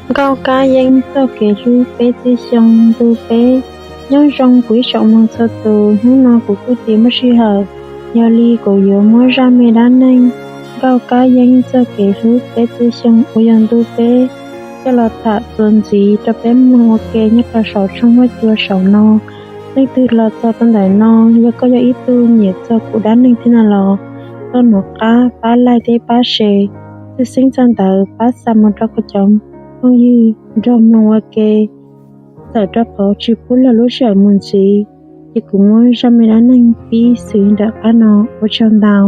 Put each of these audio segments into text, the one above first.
Nkauj Kab Yeeb txoj kev hlub peb txhiab xyoo ntu peb. Nyob zoo kuv ib tsoom mloog txhua tus, hnub no kuv kuj tsis muaj sij hawm, yog li kuv yuav muab zaj me dab neeg Nkauj Kab Yeeb txoj kev hlub peb txhiab xyoo uas yog ntu peb coj los tham txuas ntxiv rau peb mloog ua ke nyob rau saum tshooj huab cua saum no. Leej twg los txog rau ntawm no, yog koj yog ib tug nyiam txog kuv dab neeg thiab no los, koj nuv qab pab like thiab pab share, tshwj xeeb txog ntawd pab xa mus rau koj cov phooj ywg nrog mloog ua ke. Txawm rau qhov tsis pub luag lub sij hawm mus ntxiv, ces kuv muab zaj me dab neeg pib xws nram qab no, ua tsaug ntau.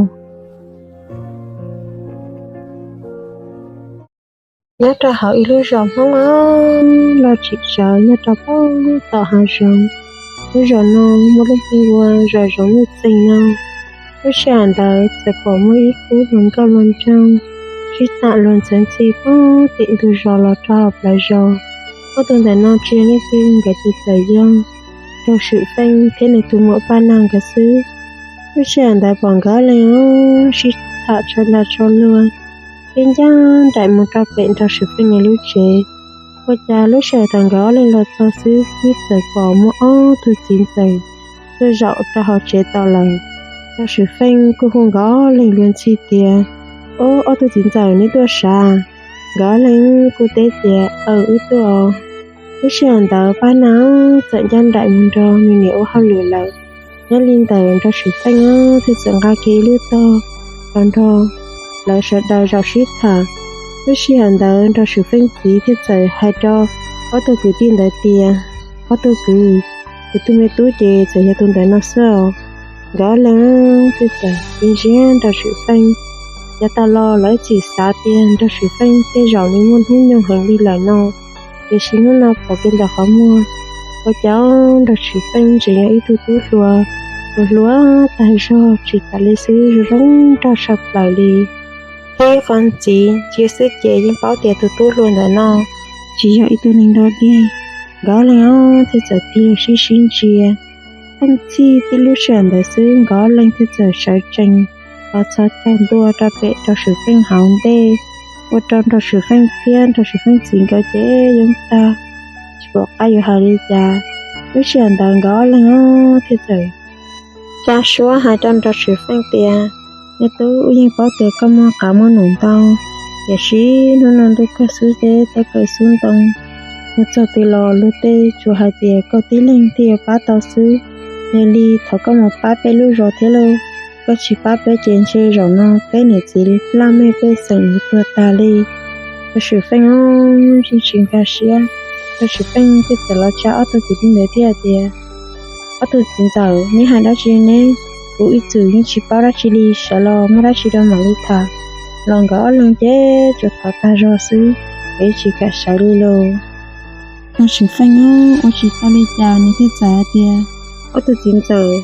Nyob rau hauv ib lub zos Hmoob loj tsis tsawv nyob rau pem tom hav zoov. Lub zos no muaj lub npe ua zos Zoov Nuj Txeeg no. Lub sij hawm ntawd txawm pom muaj ib khub hluas nkauj hluas nraug sib tham luag ntxhi ntxhi puag tim ntug zos los rau hauv plawv zos. Ob tug ntawm no tsis yog leej twg, nkawd ces txawm yog Nraug Swm Feej thiab nws tus muam Paj Nag nkawd xwb. Lub sij hawm ntawd pom nkawd ob leeg sib tham tshua dag tshua luag thiab ncaj nraim mus rau pem Nraug Swm Feej nws lub tsev. Ua cas lub sij hawm thaum nkawd ob leeg los txog xwb, twb txawm pom muaj ob tug txiv ntxawm tuaj zaum rau hauv tsev tau lawm. Nraug Swm Feej kuj hu nkawd ob leeg luag ntxhi tias, Ob, ob tug txiv ntxawm, neb tuaj sav? Nkawd ob leeg kuj teb tias, Aws, wb tuaj. Lub sij hawm ntawd Paj Nag txawm ncaj nraim mus nrog nws niam ua hauj lwm lawm. Nyob li ntawd Nraug Swm Feej thiaj txawm nqa kiag ib lub tog los nrog lawv sawv daws zaum sib tham. Lub sij hawm ntawd Nraug Swm Feej txiv thiaj txawm hais rau ob tug kwv tij ntawd tias, Ob tug kwv, kuv tus me tub ces txawm yog tus ntawm no xwb os. Nkawd ob leeg thiaj txawm ntsia Nraug Swm Feej. Yav tas los lawv txawm xav tias Nraug Swm Feej tej zaum nws muaj hnub nyoog heev li lawm no, tiam sis hnub no pom kiag ntawm qhov muag, ua cas Nraug Swm Feej tseem yog ib tug tub hluas, tus hluas tag zog tsis tas li xwb, zoo zoo nraug tshaj plaws li. Thiab qhov ntxiv ntsia xwb ces yeej paub tias tus tub hluas ntawm no tsis yog ib tug neeg dog dig. Nkawd ob leeg thiaj txawm tig sib sib ntsia. Thooj txhij tib lub sij hawm ntawd xwb nkawd ob leeg thiaj txawm sawv tsees los txhos caug ntua rau pem Nraug Swm Feej hauv ntej, ua rau Nraug Swm Feej thiab Nraug Swm Feej txiv nkawd ces yeej tag, tsis pom qab yuav hais li cas. Lub sij hawm ntawd nkawd ob leeg thiaj txawm tsa suab hais rau Nraug Swm Feej tias, Me tub, wb yeej paub tias koj muaj qab muaj num ntau, tiam sis hnub no ntuj kawg xub teb, teb kawg xub ntoo, mus txog twg los luag tej tsuas hais tias koj tib leeg thiaj yuav pab tau xwb. Yog li thov koj mus pab peb lub zos thiab lauj, koj tsis pab peb ces ntshe zaum no peb niam txiv laj mej pej xeem yuav tuag tag li. Nraug Swm Feej yeej tsis nkag siab, Nraug Swm Feej thiaj txawm los tsa ob tug kwv tij ntawd thiab tias, Ob tug txiv ntxawm, neb hais dab tsi ne? Kuv ib txwm yeej tsis paub dab tsi li, sawv los muaj dab tsi rau mam li tham. Los nkawd ob leeg ces tsuas thov tag zog xwb, nkawd yeej tsis kam sawv li lauj. Nraug Swm Feej ua tsis tau li cas nws thiaj txawm hais tias, Ob tug txiv ntxawm,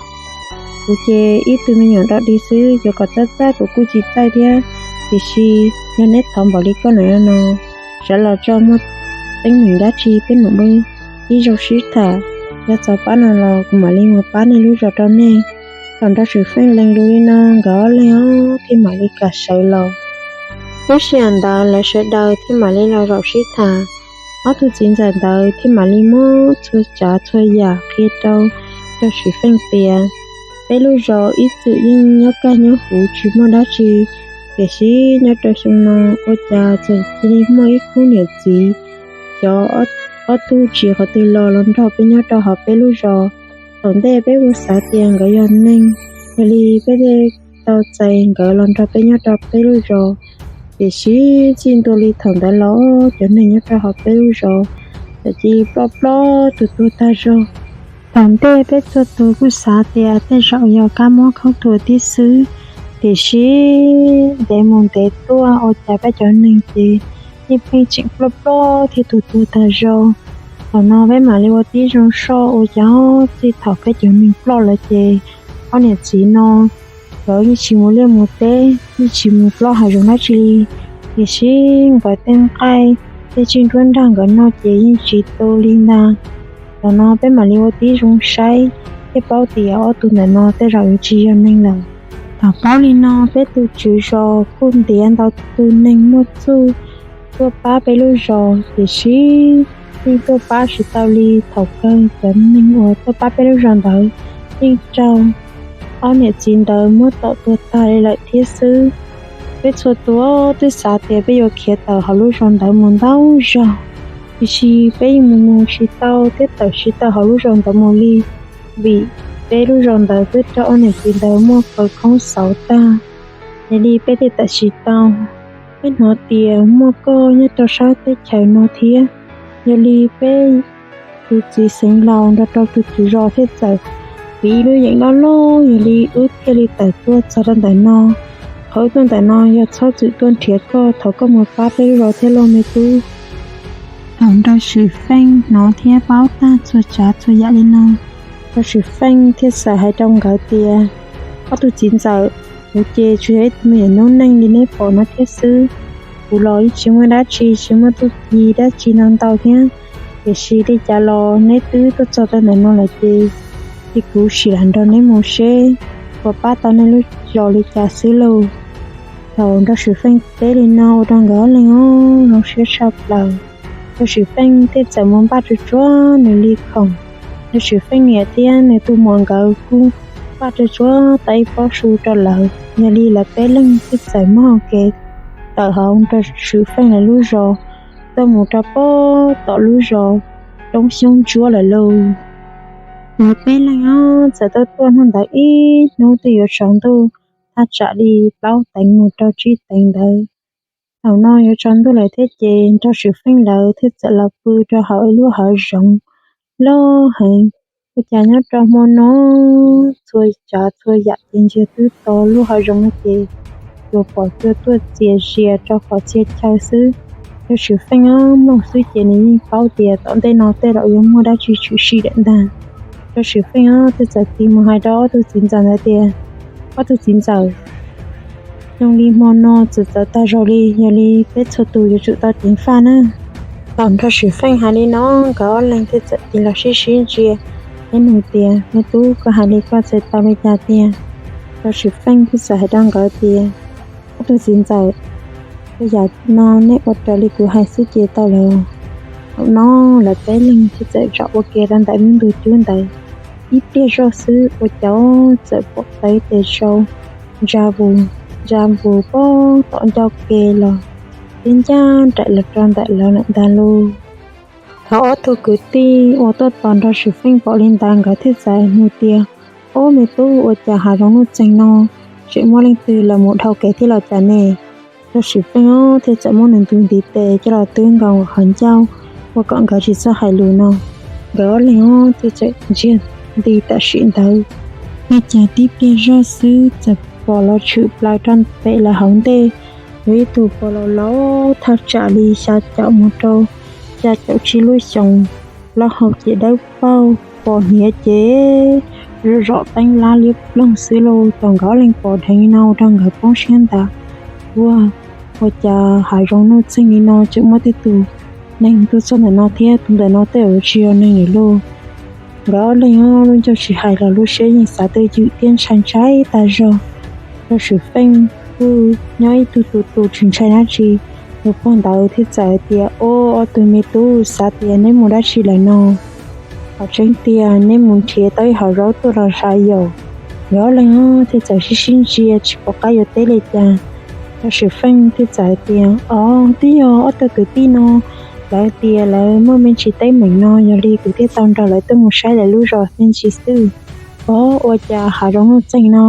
kuv ces ib tug me nyuam dog dig xwb, yuav kom txawj txawj kuv kuj tsis txawj thiab, tiam sis yog neb thov npaum li koj hais no, sawv los tso, muaj teeb meem dab tsi peb mam li ib zaug sib tham, yog txaus pab no los kuv mam li mus pab nej lub zos rau nej. Thaum Nraug Swm Feej lees lus li no nkawd ob leeg thiaj mam li kam sawv los. Lub sij hawm ntawd lawv sawv daws thiaj mam li los zaum sib tham. Ob tug txiv ntxawm ntawd thiaj mam li muab txhua tsav txhua yam qhia rau Nraug Swm Feej tias, Peb lub zos ib txwm yeej nyob kaj nyob huv tsis muaj dab tsi, tiam sis nyob rau xyoo no ua cas tseem cia li muaj ib khub niam txiv, cov ob tug tsis qhov twg los los nrog peb nyob rau hauv peb lub zos. Thaum ntej peb kuj xav tias nkawd yog neeg, yog li peb thiaj tau txais nkawd los nrog peb nyob rau peb lub zos. Tiam sis txij ntua li thaum ntawd los cov neeg nyob rau hauv peb lub zos txawm cia li ploj ploj tuag tuag tag zog. Thaum ntej peb txhua tus kuj xav tias tej zaum yog kab mob khaub thuas tib xwb, tiam sis ntev mus ntev tuaj ua cas peb cov neeg ces yeej pheej tseem ploj ploj thiab tuag tuag tag zog. Thaum no peb mam li ua tib zoo soj ua cas txij thaum peb cov neeg ploj lawm ces ob niam txiv no nkawd yeej tsis mus liaj mus teb, yeej tsis mus plob hav zoov dab tsi li, tiam sis nkawd tej nqaij tej tsiaj nruab nrag nkawd noj ces yeej tsis tu li ntag. Thaum no peb mam li ua tib zoo saib thiaj paub tias ob tug ntawm no tej zaum yuav tsis yog neeg lawm. Thaum paub li no peb tus tswv zos kuj ntiav ntau tus neeg muaj txuj tuaj pab peb lub zos, tiam sis yeej tuaj pab tsis tau li. Thaum kawg cov neeg uas tuaj pab peb lub zos ntawd yeej raug ob niam txiv ntawd muab tom tuag tag li lawm thiab xwb. Peb txhua tus twb xav tias peb yuav khiav tawm hauv lub zos ntawd mus ntau zaug, tiam sis peb yeej mus mus tsis tau thiab tawm tsis tau hauv lub zos ntawd mus li, vim peb lub zos ntawd twb raug ob niam txiv ntawd muab kaw khoob xauv tag. Yog li peb thiaj tawm tsis tau. Peb hnov tias muaj koj nyob rau sab teb chaws no thiab, yog li peb tus txiv xeev laus nrog rau tus tswv zos thiaj txawm piv ib lub yeem loj loj, yog li wb thiaj li tawm tuaj txog rau ntawm no. Qhov wb tuaj ntawm no yog txhob txwm tuaj nrhiav koj, thov koj mus pab peb lub zos thiab lauj me tub. Thaum Nraug Swm Feej hnov thiab paub tag txhua tsav txhua yam li no, Nraug Swm Feej thiaj txawm hais rau nkawd tias, ob tug txiv ntxawm, kuv ces tsuas yog ib tug me nyuam noob neej li neb pom no thiab xwb. Kuv los yeej tsis muaj dab tsi, tsis muaj txuj ci dab tsi no ntau thiab, tiam sis li cas los neb twb tuaj txog rau ntawm no lawm ces cia kuv sim lam nrog neb mus seb puas pab tau nej lub zos li cas xwb lauj. Thaum Nraug Swm Feej teb li no ua rau nkawd ob leeg ob zoo siab tshaj plaws. Nraug Swm Feej thiaj txawm mus npaj tsuag tsuag nws li khoom. Nraug Swm Feej niam thiab nws tus muam nkawd kuj npaj tsuag tsuag tau ib pob su rau lawv, yog li lawv peb leeg thiaj txawm muab hau kev tawm hauv Nraug Swm Feej lawv lub zos tuaj mus rau pem tom lub zos Roob Xyoob Ntsuab lawm lauj. Lawv peb leeg ob txawm tuaj tuaj hnub ntawd ib hnub twb yuav tsaus ntuj, thaj tsam li plaub teev mus rau tsib teev ntawd. Thaum no yuav tsaus ntuj lawm thiab ces Nraug Swm Feej lawv thiaj txawm los pw rau hauv ib lub hav zoov loj heev. Ua cas nyob rau hmo no txhua tsav txhua yam ces ntsia twb to lub hav zoov no ces tsuas pom cua tuaj txias zias rau qhov txhia chaw xwb. Nraug Swm Feej ob mloog xwb ces nws yeej paub tias tom ntej no tej zaum yuav muaj dab tsi tshwm sim lawm ntag. Nraug Swm Feej ob thiaj txawm tig mus hais rau ob tug txiv ntxawm ntawd tias, ob tug txiv ntxawm, zoo li hmo no txawm txawv tag zog li, yog li peb txhua tus yuav tsum tau ceev faj na. Thaum Nraug Swm Feej hais li no, nkawd ob leeg thiaj txawm tig los sib sib ntsia, thiab nug tias, me tub, koj hais li koj txhais tau li cas tiag? Nraug Swm Feej thiaj txawm hais rau nkawd tias, ob tug txiv ntxawm, tej yam no nej ua raws li kuv hais xwb ces tau lawm. Thaum no lawv peb leeg thiaj txawm zaum ua ke rau ntawm lub ntug cub ntawd. Ib pliag zoj xwb ua cas txawm pom tau tes tsau ntsa vus ntsa vus pem tom ncauj ke los, thiab ncaj nraim los rau ntawm lawv lawm ntag lauj. Thaum ob tug kwv tij uas tuaj tos Nraug Swm Feej pom li ntawd nkawd thiaj txawm nug tias, ob, me tub, ua cas hav zoov nuj txeeg no tseem muaj leej twg los mus dhau kev thiab los cas ne? Nraug Swm Feej ob thiaj txawm muab nws tus ntiv tes coj los twb nkaus qhov ncauj ua kom nkawd tsis txhob hais lus no. Nkawd ob leeg ob thiaj txawm ntsiag nti tam sim ntawd. Ua cas tib pliag zoj xwb txawm pom los tshwm plaws rau pem lawv hauv ntej, yog ib tug pog laus laus thaj tsam li xya caum mus rau xya caum tsib lub xyoos, plaub hau ces dawb paug, pos hniav ces zom teeb lab liab ploog xwb lauj. Thaum nkawd ob leeg pom dheev li no ua rau nkawd poob siab nthav, ua, ua cas hav zoov nuj txeeg li no tseem muaj tej tus neeg tuaj txog ntawm no thiab, tus ntawm no tej zaum yuav tsis yog neeg lawm lauj. Nkawd ob leeg ob lub ncauj tsis hais los lub siab yeej xav twj ywm thiab ntshai ntshai tag zog. Nraug Swm Feej kuj nyob ib tug tu tu tsis ntshai dab tsi. Tus pog ntawd thiaj txawm hais tias, o, ob tug me tub, xav tias neb mus dab tsi lawm no? Qhov tseeb tiag neb mus nrhiav tau ib hom zaub tuaj los sav yaum. Nkawd ob leeg ob thiaj txawm sib sib ntsia tsis pom qab yuav teb li cas. Nraug Swm Feej thiaj txawm hais tias, o, twb yog ob tug kwv tij no lawv tias lawv muaj me ntsis teeb meem no, yog li kuv thiaj tau nrog lawv tuaj mus saib lawv lub zos me ntsis xwb. O, ua cas hav zoov nuj txeeg no,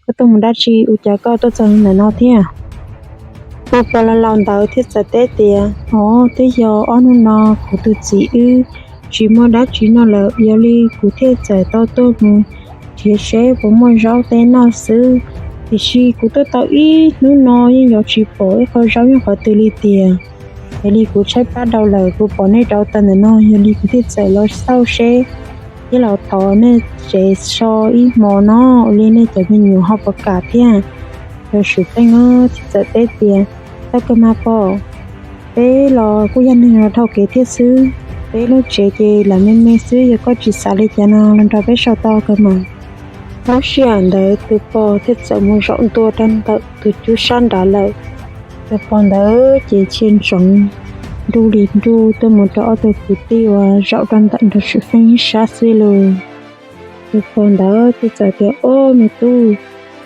koj tuaj mus dab tsi ua cas koj tuaj txog ntawm no thiab? Tus pog laus laus ntawd thiaj txawm teb tias, o, twb yog ob hnub no kuv tus txiv wb tsis muaj dab tsi noj lawm, yog li kuv thiaj txawm tau tuaj mus nrhiav seb puas muaj zaub teb noj xwb. Tiam sis kuv tuaj tau ib hnub no yeej yuav tsis pom ib qho zaub nyob qhov twg li tiag. Yog li kuv tshaib plab dhau lawm, kuv pom nej rauv taws ntawm no, yog li kuv thiaj txawm los xauj seb thiab los thov nej tsev so ib hmo no, ua li nej cov me nyuam ho puas kam thiab. Nraug Swm Feej thiaj txawm teb tias, tau kawg mas pog, peb los kuj yog neeg los dhau kev thiab xwb. Peb lub tsev ces lam me me xwb, yog koj tsis xav li cas no los nrog peb so tau kawg mas. Lub sij hawm ntawd tus pog thiaj txawm mus zaum ntua rau ntawm tus cub sab nrad lawm. Tus pog ntawd ces cia ntsoov nruj li nruj tuaj mus rau ob tug kwv tij uas zaum rau ntawm Nraug Swm Feej sab xwb lauj. Tus pog ntawd thiaj txawm tias, Ob me tub,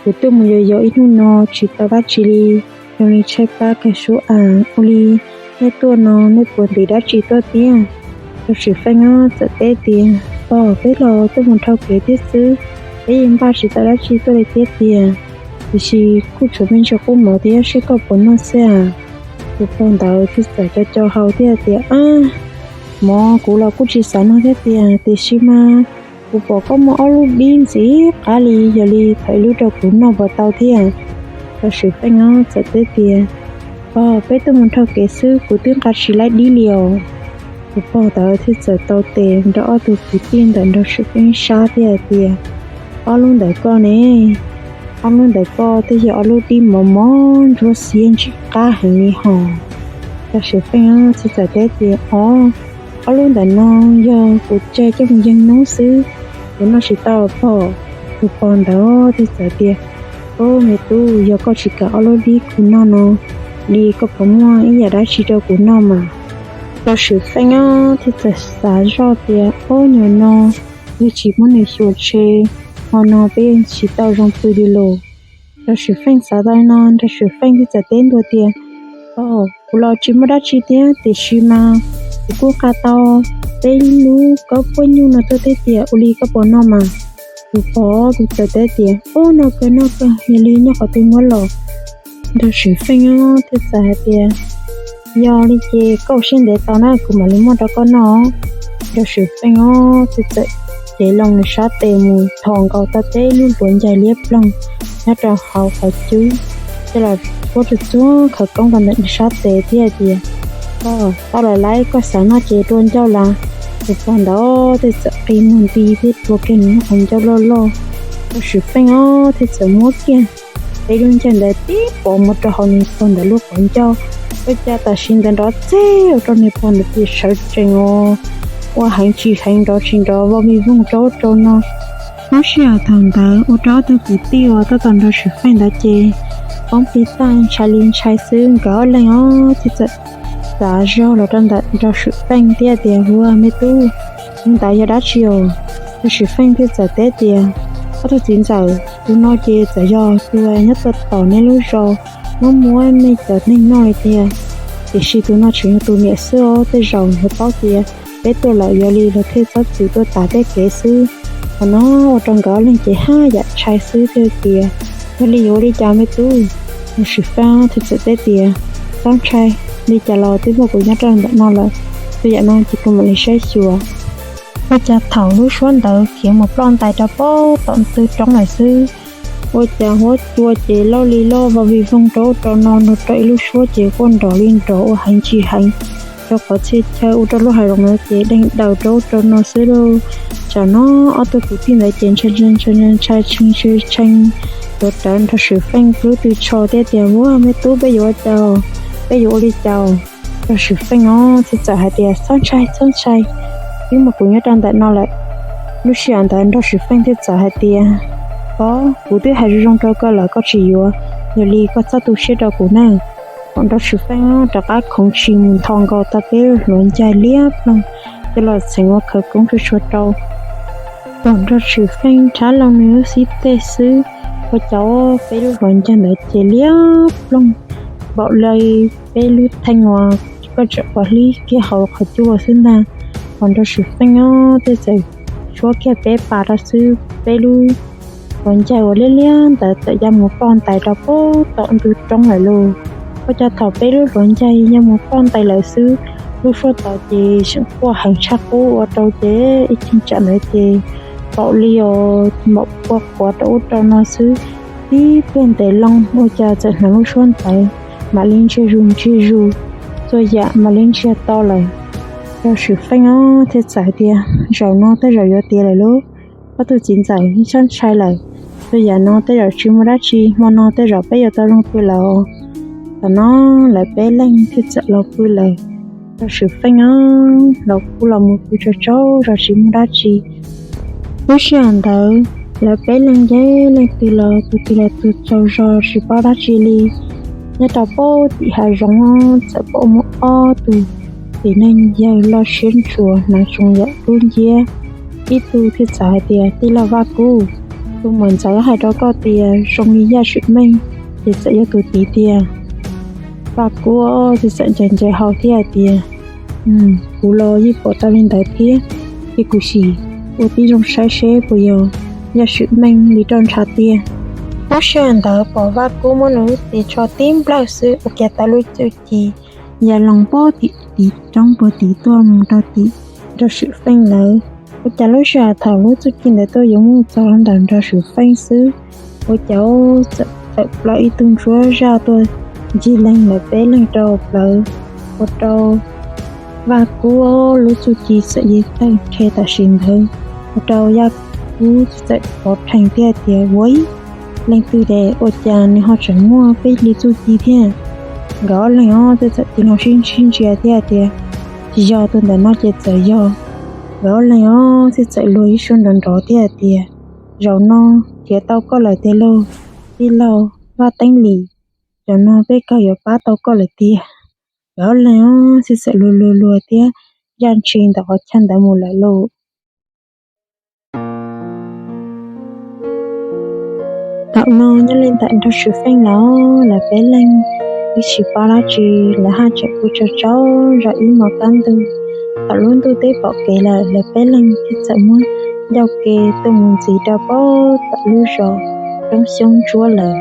kuv tuaj mus yos yos ib hnub no tsis tau dab tsi li, zoo li tshaib plab kawg sub as. Ua li nej tuaj no nej puas ntim dab tsi tuaj thiab? Nraug Swm Feej txawm teb tias, Pog, peb los tuaj mus dhau kev thiab xwb, peb yeej npaj tsis tau dab tsi tuaj li thiab tiag, tiam sis kuj tshuav me ntsis qub mov thiab, seb koj puas noj xwb as. Tus pog ntawd thiaj txawm co co hau thiab tias, Mov kuv los kuj tsis xav noj thiab tiag, tiam sis mas kuv pom koj muaj ob lub dib ntxim qab li, yog li thov ib lub rau kuv noj puas tau thiab? Nraug Swm Feej txawm teb tias, Pog, peb tuaj mus dhau kev xwb, kuv twb nqa tsis laib dib li os. Tus pog ntawd thiaj txawm tau tes nrog ob tug kwv tij ntawm Nraug Swm Feej sab thiab hais tias, Ob lub ntawd koj ne? Ob lub ntawd koj twb yog ob lub dib mov mov ntsuab xiab ntxim qab heev li hos. Nraug Swm Feej thiaj txawm teb tias, Os, ob lub ntawm no yog kuv tseg coj mus yeeg noob xwb, kuv noj tsis tau pog. Tus pog ntawd thiaj txawm tias, Ob me tub, yog koj tsis kam ob lub dib kuv noj no li, koj puas muaj ib yam dab tsi rau kuv noj mas? Nraug Swm Feej thiaj txawm xav zoj tias, Ob, nyuam no yog tsis muab nws xyuas tseg, hmo no peb yeej tsis tau zoo pw li lauj. Nraug Swm Feej xav tau li no, Nraug Swm Feej thiaj txawm teb ntua tias, Pog, kuv los tsis muaj dab tsi thiab, tiam sis mas kuv kuj nqa tau peb lub kab puab nyuj no tuaj thiab tiag, ua li koj puas noj mas? Tus pog kuj txawm teb tias, Ub, noj kawg noj kawg, yog li nyob qhov twg muab los? Nraug Swm Feej thiaj txawm hais tias, Yog li ces koj ua siab ntev tau na, kuv mam li muab rau koj noj. Nraug Swm Feej thiaj txawm cev loo nws sab tes mus thos nkaus tau peb lub hluav ncaig liab ploog nyob rau hauv qhov cub, coj los puab tsuag tsuag khawv koob rau ntawm nws sab tes thiab hais tias, Pog, tau lawm lauj, koj xav noj ces dua ncauj las. Tus pog ntawd thiaj txawm qi muag nti thiab rua kiag nws lub qhov ncauj loj loj. Nraug Swm Feej thiaj txawm muab kiag peb lub ncaig ntawd tib pov mus rau hauv nws pog ntawd lub qhov ncauj. Ua cas tam sim ntawd nrov txeg ua rau nws pog ntawd ces sawv tsees os, ua heev tsis heev nrov tsis nrov vau vij voog rau ub rau no. Lub sij hawm thaum ntawd ua rau ob tug kwv tij uas tuaj tos Nraug Swm Feej ntawd ces poob plig tag, ntshai li ntshai xwb. Nkawd ob leeg os thiaj txawm xav zog los rau ntawm Nraug Swm Feej thiab tias, Ua me tub, tus ntawd yog dab tsi os? Nraug Swm Feej thiaj txawm teb tias, Ob tug txiv ntxawm, tus no ces txawm yog tus nyob tuaj tom nej lub zos, muab muab nej cov neeg noj li tiag. Tiam sis tus no tseem yog tus niam xwb os, tej zaum yuav paub tias peb tuaj lawm, yog li lawv thiaj txhob txwm tuaj tav peb kev xwb. Qhov no ua rau nkawd ob leeg ces haj yam ntshai xwb thiaj tias, Yog li yuav ua li cas me tub? Nraug Swm Feej thiaj txawm teb tias, Txhob ntshai, li cas los twb muaj kuv nyob rau ntawm no lawm, txhua yam no ces kuv mam li saib xyuas. Ua cas thaum lub suab ntawd khiav mus ploj ntais rau pem tom ntug roob lawm xwb, ua cas huab cua ces loj li loj vau vij voog rau ub rau no nrog rau ib lub suab ces quaj nrov li nrov ua heev tsis heev rau qhov txhia chaw ua rau lub hav zoov ntawd ces deeg daws rau ub rau no xwb lauj. Tsam no ob tug kwv tij ntawd ces ntshai ntshai ntshai ntshai tshee tshee, tuav rawv Nraug Swm Feej lub tw tsho thiab tias, Ua me tub, peb yuav ua cas, peb yuav ua li cas? Nraug Swm Feej os thiaj txawm hais tias, Txhob ntshai, txhob ntshai, twb muaj kuv nyob rau ntawm no lawm. Lub sij hawm ntawd Nraug Swm Feej thiaj txawm hais tias, Pog, kuv twb hais zoo zoo rau koj lawm koj tsis yuav, yog li koj txhob tu siab rau kuv nawb. Thaum Nraug Swm Feej rov qab khoov tshis mus nthos nkaus tau peb lub hluav ncaig liab ploog coj los txheem ua khawv koob tsuag tsuag rau, thaum Nraug Swm Feej rhab loo nws lub xib teg xwb, ua cas peb lub hluav ncaig ntawd ces liab ploog npaum li peb lub theej uas koj tseem pom hlib kiag hauv qhov cub xwb ntag. Thaum Nraug Swm Feej os thiaj txawm tshuab kiag peb pas rau xwb, peb lub hluav ncaig uas liab liab ntawd txawm ya mus ploj ntais rau pem tom ntug roob lawm lauj. Ua cas thaum peb lub hluav ncaig ya mus ploj ntais lawm xwb, lub suab tod ces tseem quaj heev tshaj qub ua rau ces ib cheeb tsam ntawd ces npaum li os npaum pua quav rau ub rau no xwb. Tib pliag ntev loo ua cas txawm hnov lub suab ntawd mam li ntsiag zus ntsiag zus, txhua yam mam li ntsiag to lawm. Nraug Swm Feej os thiaj txawm tias, Zaum no tej zaum yuav tiav lawm lauj, ob tug txiv ntxawm, txhob ntshai lawm. Txhua yam no tej zaum tsis muaj dab tsi, hmo no tej zaum peb yuav tau zoo pw lawm os. Thaum no lawv peb leeg thiaj txawm los pw lawm. Nraug Swm Feej os los kuj los mus pw tsaug tsaug zog tsis muaj dab tsi. Lub sij hawm ntawd Lawv peb leeg ces leej twg los tus twg los tus tsaug zog tsis paub dab tsi li. Nyob rau pem tim hav zoov txawm pom muaj ob tug txiv neej yawg loj siab ntsuas hnav tsoos yam dub nciab. Ib tug thiaj txawm hais tias, Tij laug Vaj Kub, tus muam ntxawm hais rau koj tias zoo li Yaj Swm Meej, ces txawm yog tus tid tiag. Vaj Kub thiaj txawm ntsais ntsais hau thiab hais tias, Kuv los yeej pom tau li ntawd thiab, ces kuv sim ua tib zoo saib seb puas yog Yaj Swm Meej li roj ntsha tiag. Hnub sij hawm ntawd pom Vaj Kub muab nws lub txiv tsho tib nplawg xwb ua kiag tau lub txuj ci ya loo pem tim tiv roob puag tid tuaj mus rau tim Nraug Swm Feej lawv. Ua cas lub sij hawm thaum lub txuj ci ntawd tuaj yuav mus txog ntawm Nraug Swm Feej xwb, ua cas txawm tawm plaws ib tug ntsuab zaj tuaj ncig leeg lawv peb leeg rau plawv, ua rau Vaj Kub lub txuj ci txawm yig tawg rhe tam sim ntawd, ua rau Yaj Kub txawm pov rhees thiab tias, Ua ib leej twg de ua cas nws ho tseem muaj peb li txuj ci thiab? Nkawd ob leeg os thiaj txawm tig los sib ntsib ntsia thiab tias, Tsis yog, tus ntawm no ces txawm yog. Nkawd ob leeg os thiaj txawm luag ib suab nrov nrov thiab tias, Zaum no nrhiav tau koj lawm tiag lauj, tij laug Vaj Teeb Lis. Zaum no peb kawg yuav pab tau koj lawm tiag. Nkawd ob leeg os thiaj txawm luag luag luag thiab ncaj ntshe ntawm qhov chaw ntawd mus lawm lauj. Thaum no nyob li ntawm Nraug Swm Feej lawv, lawv peb leeg twb tsis paub dab tsi, lawv haj tseem kuj tsaug tsaug zog ib hmos kaj ntug. Thaum lub ntuj teb pom kev lawm, lawv peb leeg thiaj txawm muab ncauj ke tuaj mus ntxiv rau pem tom lub zos roob xyoob ntsuab lawm.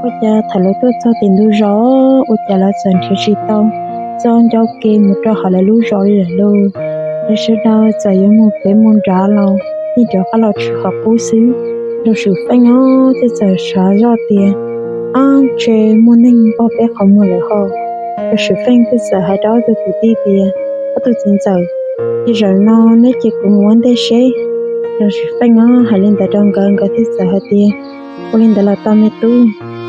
Ua cas thaum lawv tuaj txog tim ntug zos, ua cas lawv txawm nrhiav tsis tau txoj ncauj ke mus rau hauv lawv lub zos li lawm lauj. Lawv sawv daws txawm yuav mus pem mus nrad los yeej rov qab los tshwm qhov qub xwb. Nraug Swm Feej os thiaj txawm xav zoj tias, Ab, ntshe muaj neeg npog peb qhov muag lawm hos. Nraug Swm Feej thiaj txawm hais rau ob tug kwv tij tias, Ob tug txiv ntxawm, ces zaum no neb cia kuv mus ua ntej seb. Nraug Swm Feej os hais li ntawd rau nkawd, nkawd thiaj txawm hais tias, Ua li ntawd los tau me tub.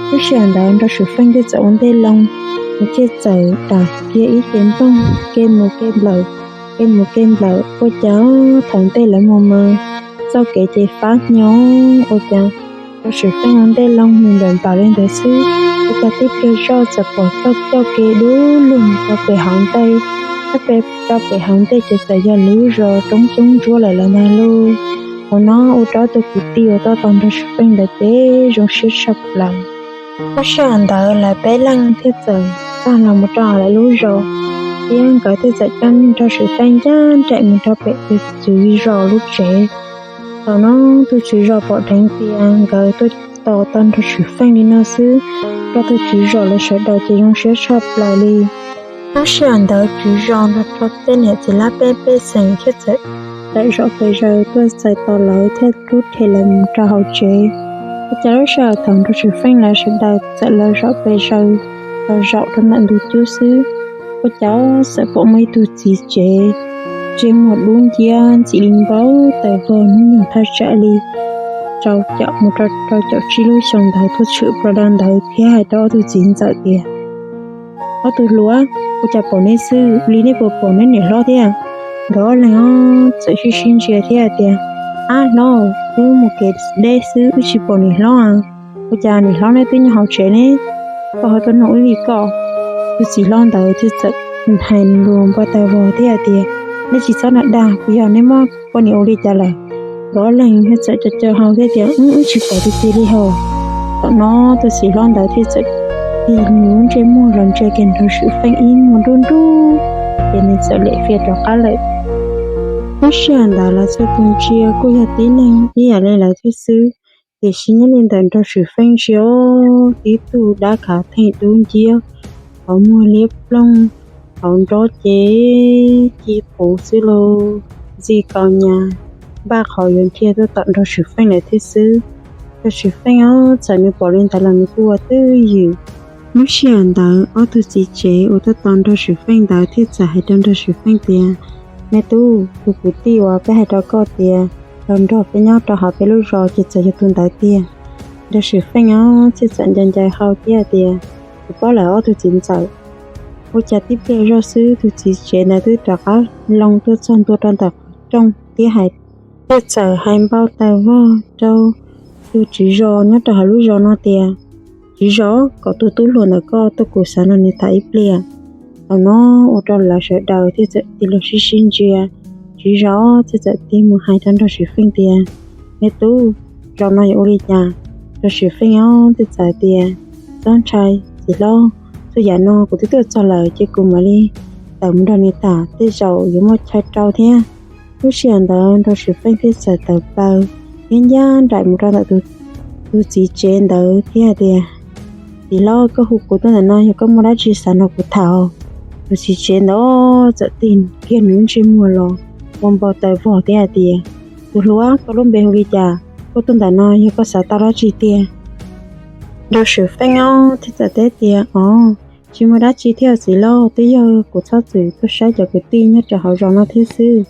Lub sij hawm ntawd Nraug Swm Feej thiaj txawm ua ntej loo, nws thiaj txawm dam kiag ib ce nplooj ke mus ke nplawm, ke mus ke nplawm. Ua cas thaum ntej lawv mus mas txoj kev ces fab hnyo, ua cas Nraug Swm Feej ua ntej loo mus nplawm nplaum li ntawd xwb, ua cas tib pliag zoj txawm pom txoj ncauj ke dub lug rau pem hauv ntej, rau pem, rau pem hauv ntej ces txawm yog lub zos roob xyoob ntsuab lawm los ntag lauj. Thaum no ua rau ob tug kwv tij uas tuaj tos Nraug Swm Feej ntawd ces zoo siab tshaj plaws. Lub sij hawm ntawd lawv peb leeg thiaj txawm tag los mus rau hauv lawv lub zos, thiab nkawd thiaj txawm coj Nraug Swm Feej ncaj nraim mus rau pem tus tswv zos lub tsev. Thaum no tus tswv zos pom dheev tias nkawd tuaj tos tau Nraug Swm Feej li no xwb, rau tus tswv zos lawv sawv daws ces zoo siab tshaj plaws li. Lub sij hawm ntawd tswv zos nrog rau tej niam txiv laj mej pej xeem thiaj txawm tawm zaum pes zaws tuaj txais tos lawv thiab rub rhe lawv mus rau hauv tsev. Ua cas lub sij hawm thaum Nraug Swm Feej lawv sawv daws txawm los zaum pes zaws los zaum rau ntawm ntug cub xwb, ua cas txawm pom muaj ib tug txiv tsev, ntsej muag dub nciab ntxim li npau taws vog hnub nyoog thaj tsam li rau caum mus rau rau caum tsib lub xyoo ntawd tuaj tshwm plaws rau ntawd thiab hais rau ob tug txiv ntxawm tias, Ob tug hluas, ua cas pom neb xwb li nej puas pom neb niam hlob thiab? Nkawd ob leeg os txawm sib sib ntsia thiab hais tias, Ab hlob, wb mus kev deb xwb wb tsis pom niam hlob. Ua cas niam hlob neb twb nyob hauv tsev ne? Koj ho tuaj nug ib li koj. Tus txiv hlob ntawd thiaj txawm hais lus npau taws vog thiab hais tias, Neb tsis txhob dag dag, puas yog neb muab poj niam ua li cas lawm? Nkawd ob leeg thiaj txawm co co hau thiab tias, Wb tsis pom tiag tiag li hos. Thaum no tus txiv hlob ntawd thiaj txawm tig nws lub ntsej muag los ntsia kiag Nraug Swm Feej ib muag nrub nrub, ces nws txawm lem fias rov qab lawm. Lub sij hawm ntawd lawv txhua tus ntsia kuj yog tib neeg ib yam li lawv thiab xwb, tiam sis nyob li ntawm Nraug Swm Feej ntsia, tib tug dab khav theej dub nciab, qhov muag liab ploog, hauv nrob ces ci quv xwb lauj, ntxi kaus nyas, npaj qhov yuav dhia tuaj tom Nraug Swm Feej lawm thiab xwb. Nraug Swm Feej os txawm nws pom li ntawd los nws kuj ua twj ywm. Lub sij hawm ntawd ob tug txiv tsev uas tuaj tos Nraug Swm Feej ntawd thiaj txawm hais rau Nraug Swm Feej tias, Me tub, tus kwv tij uas peb hais rau koj tias los nrog peb nyob rau hauv peb lub zos ces txawm yog tus ntawd tiag. Nraug Swm Feej os thiaj txawm ncaws ncaws hau thiab tias, Kuv paub lawm ob tug txiv ntxawm. Ua cas tib pliag zoj xwb tus txiv tsev ntawd twb rov qab loo tuaj txog ntua rau ntawm qhov rooj thiab hais Thiaj txawm hais npau taws vog rau tus tswv zos nyob rau hauv lub zos no tias, Tswv zos, kom tus tub hluas ntawm koj tuaj kuv xav nrog nws tham ib pliag. Thaum no ua rau lawv sawv daws thiaj txawm tig los sib sib ntsia. Tswv zos thiaj txawm tig mus hais rau Nraug Swm Feej tias, Me tub, zaum no yuav ua li cas? Nraug Swm Feej os thiaj txawm tias, Txhob ntshai txiv hlob, txhua yam no kuv twb tuaj txog lawm ces kuv mam li tawm mus nrog nws tham, tej zaum yuav muaj chaw rau thiab. Lub sij hawm ntawd Nraug Swm Feej thiaj txawm tawm plaws thiab ncaj nraim mus rau ntawm tus txiv tsev ntawd thiab hais tias, Txiv hlob, koj hu kuv tuaj ntawm no yog koj muaj dab tsi xav nrog kuv tham? Tus txiv tsev ntawd txawm tig kiag nws lub ntsej muag los ua npau taws vog thiab hais tias, Tus hluas, koj lub npe hu li cas? Koj tuaj ntawm no yog koj xav tau dab tsi tiag? Nraug Swm Feej os thiaj txawm teb tias, Os, tsis muaj dab tsi thiab txiv hlob, twb yog kuv txhob txwm tuaj saib cov kwv tij nyob rau hauv zos no thiab xwb.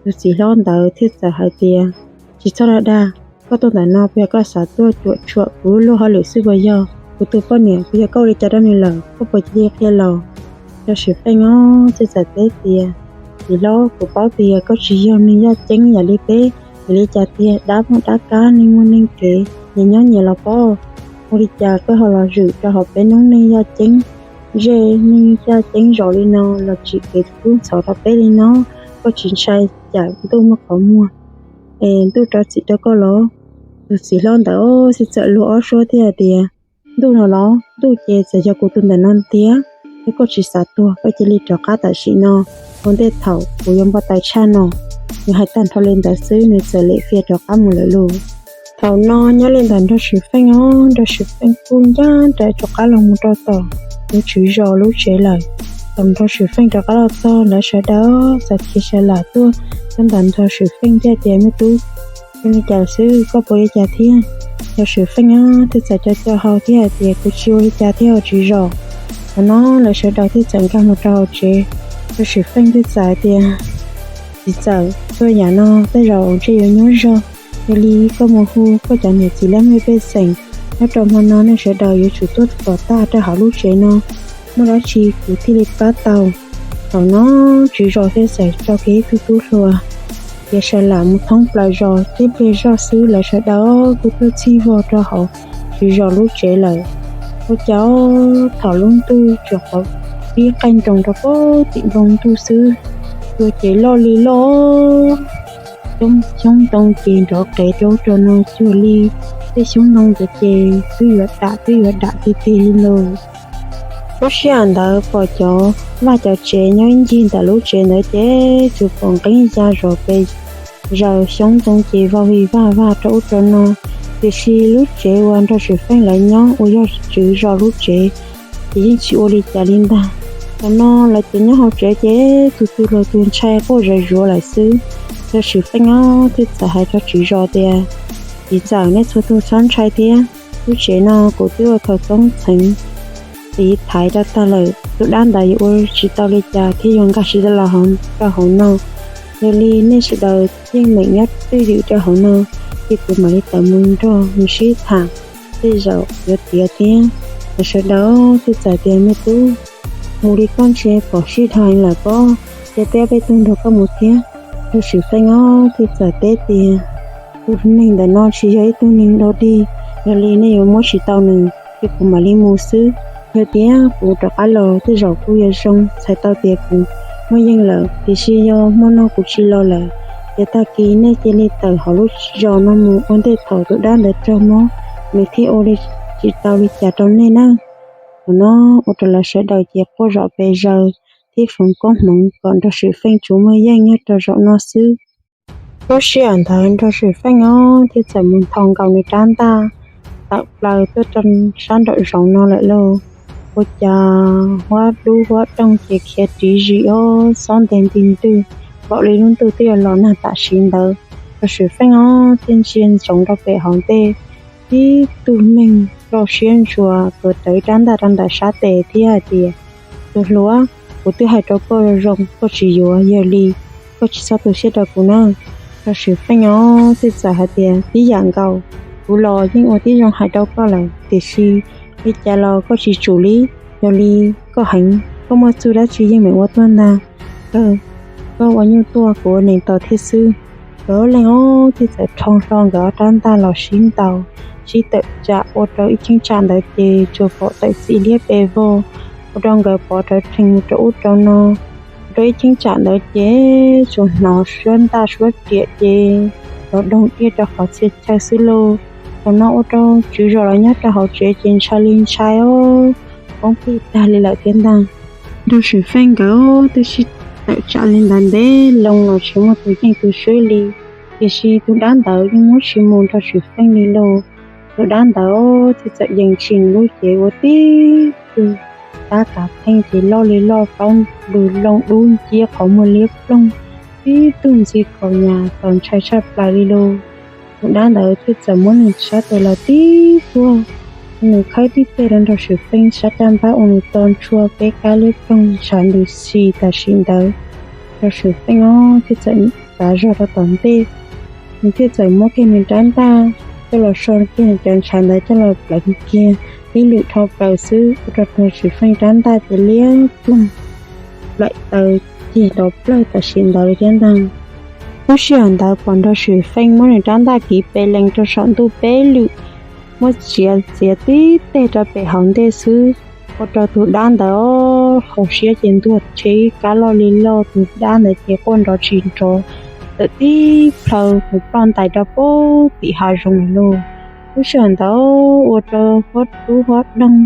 Tus txiv hlob ntawd thiaj txawm hais tias, Tsis txhob dag dag, koj tuaj ntawm no puas yog koj xav tuaj cuam tshuam kuv lub luag hauj lwm xwb puas yog? Kuv tus poj niam puas yog koj ua li cas rau nws lawm, koj puas cia li qhia los? Nraug Swm Feej os thiaj txawm teb tias, Txiv hlob, kuv paub tias koj tsis yog neeg yaj ceeb yam li peb, vim li cas tiag dab muaj dab kab, neeg muaj neeg kev, nyias nyob nyias los pob. Ua li cas koj ho los zwm rau hauv peb noob neej yaj ceeb, zej neeg yaj ceeb zos li no los tsim kev kub ntxhov rau peb li no? Koj tsis ntshai tsam ntuj muaj qhov muag es ntuj rov txim rau koj los? Tus txiv hlob ntawd thiaj txawm luag ob suab thiab hais tias, Ntuj no los? Ntuj ces txawm yog kuv tus ntawm no tiag. Yog koj tsis xav tuag, koj cia li rov qab tam sim no, ua ntej thaum kuv yuav npau taws tshaj no. Nws hais tag nrho li ntawd xwb nws txawm lem fias rov qab mus lawm lauj. Thaum no nyob li ntawm Nraug Swm Feej os, Nraug Swm Feej kuj ncaj nraim rov qab los mus rau tom tus tswv zos lub tsev lawm. Thaum Nraug Swm Feej rov qab los txog, lawv sawv daws txawm khiav sawv lam tuaj rau ntawm Nraug Swm Feej thiaj tias, Me tub, ua li cas xwb, koj puas ua li cas thiab? Nraug Swm Feej os thiaj txawm co co hau thiab hais tias, Kuv tsis ua li cas thiab os tswv zos. Thaum no lawv sawv daws thiaj txawm nkag mus rau hauv tsev. Nraug Swm Feej thiaj txawm hais tias, Txiv txawm, txhua yam no tej zaum ntshe yuav nyuaj zog. Yog li koj mus hu koj cov niam txiv laj mej pej xeem nyob rau hmo no, nej sawv daws yuav tsum tuaj kom tag rau hauv lub tsev no, muaj dab tsi kuv thiaj li pab tau. Thaum no tswv zos thiaj txawm tso kiag ib tug tub hluas khiav sawv lam mus thoob plaws zos. Tib pliag zoj xwb lawv sawv daws kuj tuaj txhij vog rau hauv tswv zos lub tsev lawm. Ua cas thaum lub ntuj tsuas qhov pib qaij nroos rau pem tim npoo ntuj xwb, cua ces loj li loj, xyoob ntoo ces nrov qees rau ub rau no cuag li tej xyoob ntoo ntawd ces twb yuav dam twb yuav dam tiag tiag li lauj. Lub sij hawm ntawd pom cov vaj cov tsev nyob ib ncig ntawm lub tsev ntawd ces tsuas pom nqeeb ya zom pes zaws, xyoob ntoo ces vau vig vag vag rau ub rau no. Tiam sis lub tsev uas Nraug Swm Feej lawv nyob uas yog tswv zos lub tsev ces yeej tsis ua li cas li ntag. Thaum no lawv cov nyob hauv tsev ces tus twg los tus ntshai quaj zom zuav lawm xwb. Nraug Swm Feej os thiaj txawm hais rau tswv zos tias, Txiv txawm, nej txhua tus txhob ntshai thiab. Lub tsev no kuv twb ua khawv koob txheev tiv thaiv rau tag lawm. Tus dab ntawd yuav ua tsis tau li cas thiab yuav nkag tsis tau los rau hauv no. Yog li nej sawv daws yeej meem nyob twj ywm rau hauv no, ces kuv mam li tawm mus nrog nws sib tham, tej zaum yuav tiav thiab. Lawv sawv daws thiaj txawm tias, Me tub, mus li koj ntshe pom sib dhau heev lawm pob, cia peb ob peb tug nrog koj mus thiab. Nraug Swm Feej os thiaj txawm teb tias, Tus neeg ntawm no tsis yog ib tug neeg dog dig, yog li nej yuav muab tsis tau nws, ces kuv mam li mus xwb. Yog tias kuv rov qab los tej zaum kuj yuav zoo, txhais tau tias kuv muaj yeej lawm, tiam sis yog hmo no kuv tsis los lawm, ces tag kis nej cia li tawm hauv lub zos no mus ua ntej thaum tus dab ntawd raug mob, nws thiaj ua li tsis tau li cas rau nej nawb. Thaum no ua rau lawv sawv daws ces quaj zom pes zaws thiab foom koob hmoov kom Nraug Swm Feej tsuas muaj yeej nyob rau zaum no xwb. Lub sij hawm ntawd Nraug Swm Feej os thiaj txawm mus nthos nkaus nws rab ntaj tawm plaws tuaj rau sab nraum zoov no lawm lauj. Ua cas huab dub huab doog ces khiav ris zis os, xob ntees nti ntwg, npaum li lub ntuj twb yuav los nag tam sim ntawd. Nraug Swm Feej os thiaj ntsia ntsoov rau pem hauv ntej, tib tug neeg loj siab ntsuas tuav rawv rab ntaj rau ntawm sab tes thiab hais tias, Tus hluas, kuv twb hais rau koj zoo zoo koj tsis yuav, yog li koj tsis txhob tu siab rau kuv nawb. Nraug Swm Feej os thiaj txawm hais tias, Tib yam nkaus, kuv los yeej ua tib zoo hais rau koj lawm, tiam sis li cas los koj tsis tsum li. Yog li koj heev, koj muaj txuj dab tsi yeej meem ua tuaj ntag. Kawg, koj ua nyuj tuaj kuv ua nees tos thiab xwb. Nkawd ob leeg ob thiaj txawm rho hlo nkawd ob rab ntaj los sib ntaus, sib tawm tsam ua rau ib cheeb tsam ntawd ces tsuas pom tawm txim liab pes vog, ua rau nkawd pov rawv rhees rau ub rau no. Ua rau ib cheeb tsam ntawd ces tsuas hnov suab ntaj suab riam ces rov doog diaj rau qhov txhia chaw xwb lauj. Thaum no ua rau tswv zos los nyob rau hauv tsev ces ntshai li ntshai os, poob plig tag li lawm thiab ntag. Nraug Swm Feej nkawd twb sib tawm tsam li ntawd ntev loo los tsis muaj tus yeej tus swb li, tiam sis tus dab ntawd yeej muab tsis mus Nraug Swm Feej li lauj. Tus dab ntawd thiaj txawm yees tsim lub cev ua tib tug tab kav pheej ces loj li loj plaub lug loo dub nciab qhov muag liab ploog, tib tug ntxi kaus nyas txaus ntshai tshaj plaws li lauj. Tus dab ntawd thiaj txawm muab nws sab tes los tib tuag, nws khawb tib teg rau Nraug Swm Feej sab caj npab ua nws to ntshua peb kab liab ploog ntshav ntws si tam sim ntawd. Nraug Swm Feej ob thiaj txawm tav zog rau tom ntej, nws thiaj txawm muab kiag nws rab ntaj coj los so kiag nws cov ntshav ntawd coj los plawv kiag tib lwm dhau plaws xwb ua rau Nraug Swm Feej rab ntaj ces liab ploog, plaim taws cig nrov plawg tam sim ntawd li thiab ntag. Lub sij hawm ntawd pom Nraug Swm Feej muab nws rab ntaj kiv pes lees rau saum ntuj peb lwm, muab txiav txiav tib teg rau pem hauv ntej xwb, ua rau tus dab ntawd hauv siab ces ntuag rhe ib kab loj li loj, tus dab ntawd ces quaj nrov tsis nrov, tawm tib plhaw mus ploj ntais rau pem tim hav zoov lawm lauj. Lub sij hawm ntawd ua rau huab dub huab doog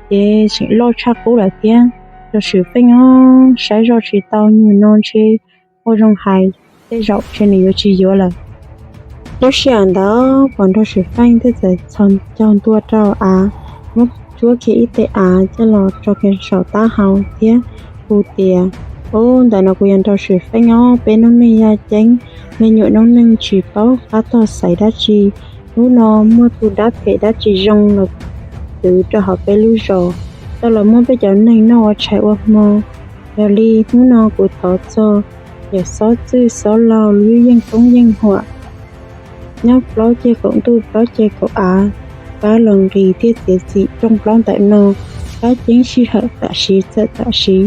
ces tseem loj tshaj qub lawm thiab. Nraug Swm Feej ob saib zoj tsis tau, nyuag no ntshe ua zoo hais tej zaum ntshe nws yuav tsis yuav lawm. Lub sij hawm ntawd pom Nraug Swm Feej thiaj txawm txhos caug ntua rau av, muab tsuab kiag ib tes av coj los tso kiag saum taub hau thiab hu tias, Ub, ntawm no kuv yog Nraug Swm Feej os, peb noob neej yaj ceeb, me nyuam noob neej tsis paub qab tog xaiv dab tsi. Hnub no muaj tus dab phem dab tsis zoo los twv rau hauv peb lub zos, tau los muab peb cov neeg noj ua tshais ua hmo. Yog li hnub no kuv thov txog yawm Xob Txwj Xob Laug lub yeej koob yeej huam, nyob plaub ceg kaum ntuj plaub ceg kaum av, pab los nqis thiab txiav txim rooj plaub ntawm no, pab ceeb sij hawm tam sim txawm tam sim.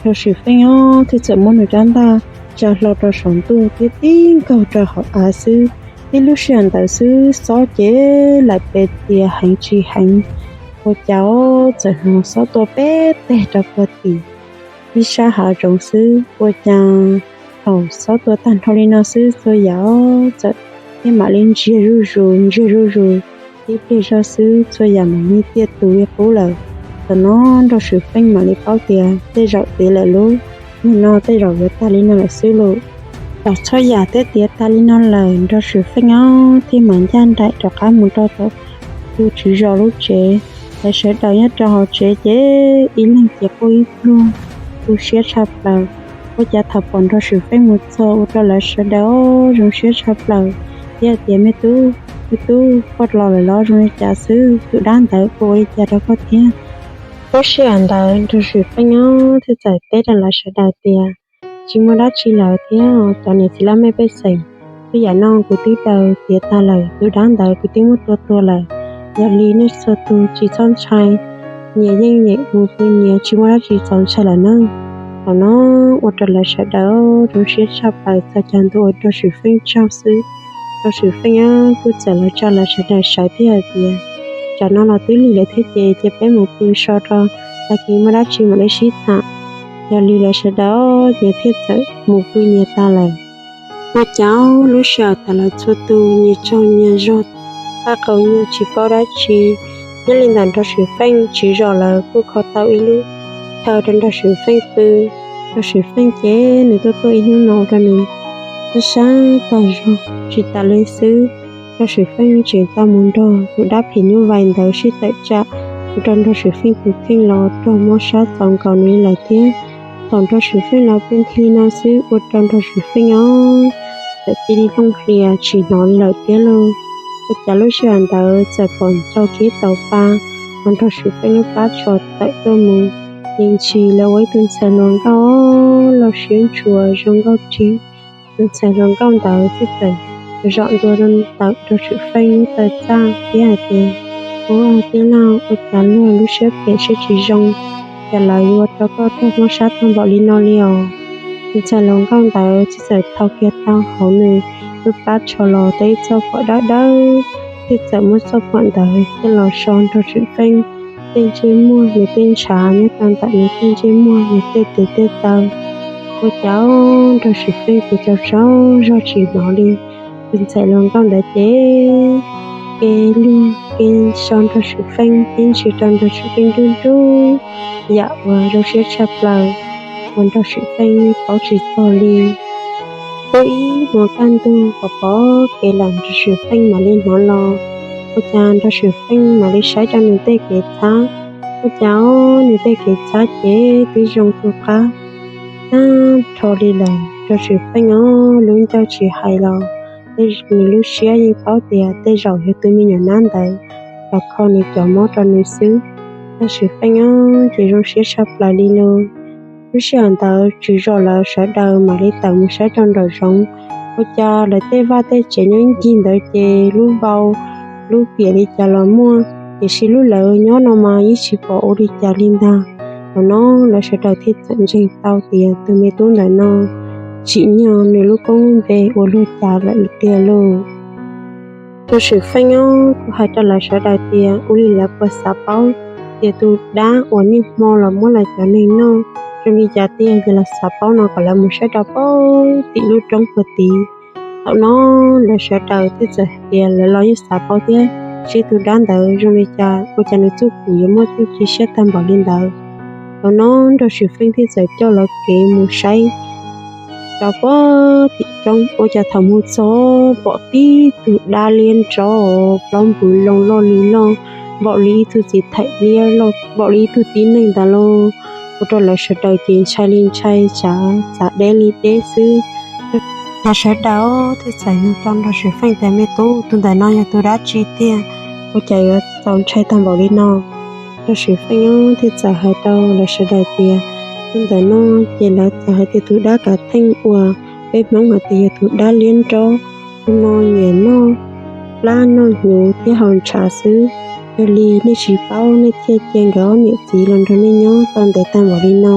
Nraug Swm Feej ob thiaj txawm muab nws rab ntaj tsa hlo rau saum ntuj thiab tib nkaug rau hauv av xwb. Tib lub sij hawm ntawd xwb xob ces laim pes tias heev tsis heev, ua cas txawm hnov xob tua peb teg rau puag tim ib sab hav zoov xwb. Ua cas thaum xob tua tag nrho li no xwb txhua yam txawm thiaj mam li ntsiag zuj zus ntsiag zuj zus. Tib pliag zoj xwb txhua yam mam li tiaj tus li qub lawm. Thaum no Nraug Swm Feej mam li paub tias tej zaum tiav lawm lauj, nim no tej zaum yuav tag li no lawm xwb lauj. Thaum txhua yam twb tiav tag li no lawm, Nraug Swm Feej ob thiaj mam ncaj nraim rov qab mus rau tom tus tswv zos lub tsev. Lawv sawv daws nyob rau hauv tsev ces ib leeg ces quaj ib pluag, tu siab tshaj plaws. Ua cas thaum pom Nraug Swm Feej mus txog ua rau lawv sawv daws zoo siab tshaj plaws thiab hais tias, Me tub, me tub, koj los lawm los zoo li cas xwb? Tus dab ntawd puas ua li cas rau koj thiab? Lub sij hawm ntawd Nraug Swm Feej ob thiaj txawm teb rau lawv sawv daws tias, Tsis muaj dab tsi lawm thiab, cov niam txiv laj mej pej xeem, txhua yam no kuv twb daws tiav tag lawm, tus dab ntawd kuv twb muab tua tuag lawm. Yog li nej txhua tus tsis txhob ntshai, nyias yeej nyias mus pw nyias, tsis muaj dab tsi txaus ntshai lawm nawb. Thaum no ua rau lawv sawv daws zoo siab tshaj plaws txog caij ntuj uas Nraug Swm Feej tsaug xwb. Nraug Swm Feej ob kuj txawm los tsa lawv sawv daws sawv thiab hais tias, Tsam no los twb lig lawm thiab ces cia peb mus pw so rau tag kis muaj dab tsi mam li sib tham. Yog li lawv sawv daws ces thiaj txawm mus pw nyias tas lawm. Ua cas lub sij hawm thaum lawv txhua tus nyias tsaug nyias zog, qab qau nyuaj tsis paub dab tsi. Nyob li ntawm Nraug Swm Feej tswv zos lawv kuj kho tau ib lub chaw rau Nraug Swm Feej pw. Nraug Swm Feej ces nws tuaj tuaj ib hnub no ua rau nws sab sab tag zog. Tsis tas li xwb, Nraug Swm Feej tseem tau mus nrog tus dab phim nyuj vais ntawd sib tawm tsam, ua rau Nraug Swm Feej tus kheej los raug mob sab txaus nkaus nws li lawm thiab. Thaum Nraug Swm Feej los pw nthi li no xwb ua rau Nraug Swm Feej ob txawm cia li looj hlias tsis hnov li lawm thiab lauj. Ua cas lub sij hawm ntawd txawm pom ncau kiag tau pa hauv Nraug Swm Feej lub plab tsho tawm tuaj mus, yeej tshis lawv ua ib tug ntxhais hluas nkauj loj siab ntshua zoo nkauj rhiab. Tus ntxhais hluas nkauj ntawd thiaj txawm zom ntua rau ntawm Nraug Swm Feej lub taw txaj thiab hais tias, Ua tij laug, ua cas luag lub siab phem siab tsis zoo, cas lawv yuav ua rau koj raug mob sab tag npaum li no li os? Tus ntxhais hluas nkauj ntawd thiaj txawm thau kiag tau hauv nws lub plab tsho los tau ib txoj phuam dawb dawb, thiaj txawm muab txoj phuam ntawd coj los so Nraug Swm Feej tej ntsej muag, nws tej ntshav nyob rau ntawm nws tej ntsej muag, nws tej tes tej taw. Ua cas Nraug Swm Feej ces tsaug tsaug zog tsis hnov li. Tus ntxhais hluas nkauj ntawd ces ke luag ke so Nraug Swm Feej, ib ntsis rau Nraug Swm Feej nruj nruj, yam uas zoo siab tshaj plaws uas Nraug Swm Feej paub tsis txog li. Twb ib hmos kaj ntug pom pom kev lawm Nraug Swm Feej mam li hnov los. Ua cas Nraug Swm Feej mam li saib rau nws tej kev txhab, ua cas nws tej kev txhab ces twb zoo tu qab tag nrho li lawm. Nraug Swm Feej ob lub ncauj tsis hais los, nws lub siab yeej paub tias tej zaum yog tus me nyuam nab ntawd los kho nws cov mob rau nws xwb. Nraug Swm Feej ob ces zoo siab tshaj plaws li lauj. Lub sij hawm ntawd tswv zos lawv sawv daws mam li tawm mus saib rau nraum zoov, ua cas lawv tej vaj tej tsev nyob ib ncig ntawd ces lub vau lub piam li cas los muaj, tiam sis lub lawv nyob no mas yeej tsis pom ua li cas li ntag. Thaum no lawv sawv daws thiaj txawm ntseeg tau tias tus me tub ntawm no tsim nyog nws lub koob lub npe ua luag cas lawm tiag lauj. Nraug Swm Feej ob kuj hais rau lawv sawv daws tias ua li lawv puas xav paub tias tus dab uas niaj hmo los muab lawv cov neeg noj zoo li cas tiag, ces lawv xav paub no kom lawv mus saib rau pem tim lub roob puag tid. Thaum no lawv sawv daws thiaj txawm hais tias lawv los yeej xav paub thiab, seb tus dab ntawd zoo li cas, ua cas nws txuj kum yuav muaj txuj ci siab tag npaum li ntawd. Thaum no Nraug Swm Feej thiaj txawm coj lawv kev mus saib rau pem tim roob, ua cas thaum mus txog pom tib tug dab liab nrob plaub npws loo loj li loj, npaum li ib tug txiv thaim liab, npaum li ib tug tib neeg ntawd lauj. Ua rau lawv sawv daws ces ntshai li ntshai, xav xav deb li deb xwb. Lawv sawv daws thiaj txawm nug rau Nraug Swm Feej tias, me tub, tus ntawm no yog tus dab tsi tiag, ua cas yuav txaus ntshai tag npaum li no? Nraug Swm Feej thiaj txawm hais rau lawv sawv daws tias, tus ntawm no ces lawv txawm hais tias tus dab kav theej uas peb Hmoob hais tias yog tus dab liab nrob, tus no nyiam noj plab noj hnyuv thiab haus ntshav xwb. Yog li nej tsis paub, nej thiaj cia nkawd ob niam txiv los nrog nej nyob tau ntev tag npaum li no.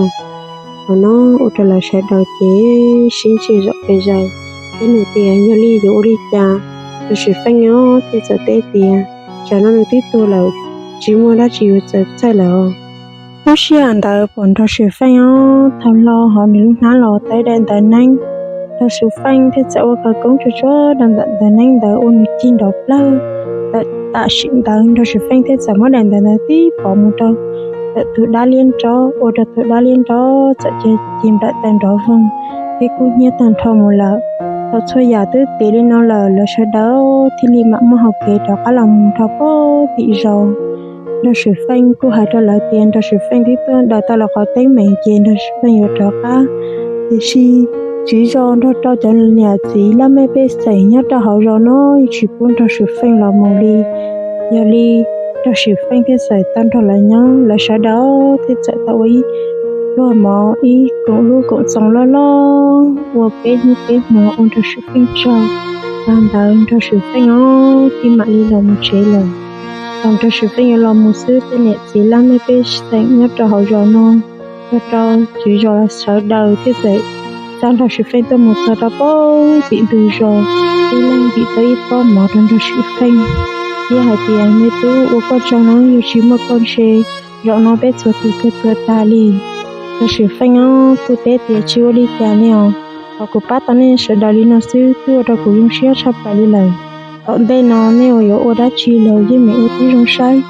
Thaum no ua rau lawv sawv daws ces sib ntsib zom pes zaws, thiab nug tias yog li yuav ua li cas. Nraug Swm Feej thiaj txawm teb tias, tsam no nws twb tuag lawm, tsis muaj dab tsi yuav txawv txhawj lawm os. Lub sij hawm ntawd pom Nraug Swm Feej ob thaum los hauv nws lub hnab los tau ib daim ntawv neeb. Nraug Swm Feej thiaj txawm ua khawv koob tsuag tsuag rau ntawm ntawv neeb ntawd ua nws cig nrov plawg. Tam sim ntawd Nraug Swm Feej thiaj txawm muab daim ntawv ntawd tib pov mus rau ntawm tus dab liab nrob, ua rau tus dab liab nrob txawm cia cig nplaim taw nrov voog thiab kub hnyiab tag nrho mus lawm. Thaum txhua yam twb tiav li no lawm, lawv sawv daws thiaj li mam muaj hau kev rov qab los mus rau pem tim zos. Nraug Swm Feej kuj hais rau lawv tias Nraug Swm Feej twb tuaj daws tau los qhov teeb meem ces Nraug Swm Feej yuav rov qab. Tiam sis tswv zos nrog rau cov niam txiv laj mej pej xeem nyob rau hauv zos no yeej tsis pub Nraug Swm Feej los mus li. Yog li Nraug Swm Feej thiaj txawm tau nrog lawv nyob, lawv sawv daws thiaj txawm tau ua ib pluag mov ib koom lub koom txoos loj loj ua peb hnub peb hmo ua Nraug Swm Feej tsaug. Tag ntawd Nraug Swm Feej ob thiaj mam li los mus tsev lawm. Thaum Nraug Swm Feej yuav los mus xwb, tej niam txiv laj mej pej xeem nyob rau hauv zos no, nrog rau tswv zos sawv daws thiaj txawm xa Nraug Swm Feej tuaj mus txog rau pem tim ntug zos, ib leeg ntim tau ib pob mov rau Nraug Swm Feej thiab hais tias, me tub, ua koj tsaug nawb, yog tsis muaj koj ntshe zaum no peb txhua tus twb tuag tag li. Nraug Swm Feej ob kuj teb tias, tsis ua li cas li os, thov kuv pab tau nej sawv daws li no xwb twb ua rau kuv zoo siab tshaj plaws li lawm. Tom ntej no nej uas yuav ua dab tsi los yeej meem ua tib zoo saib,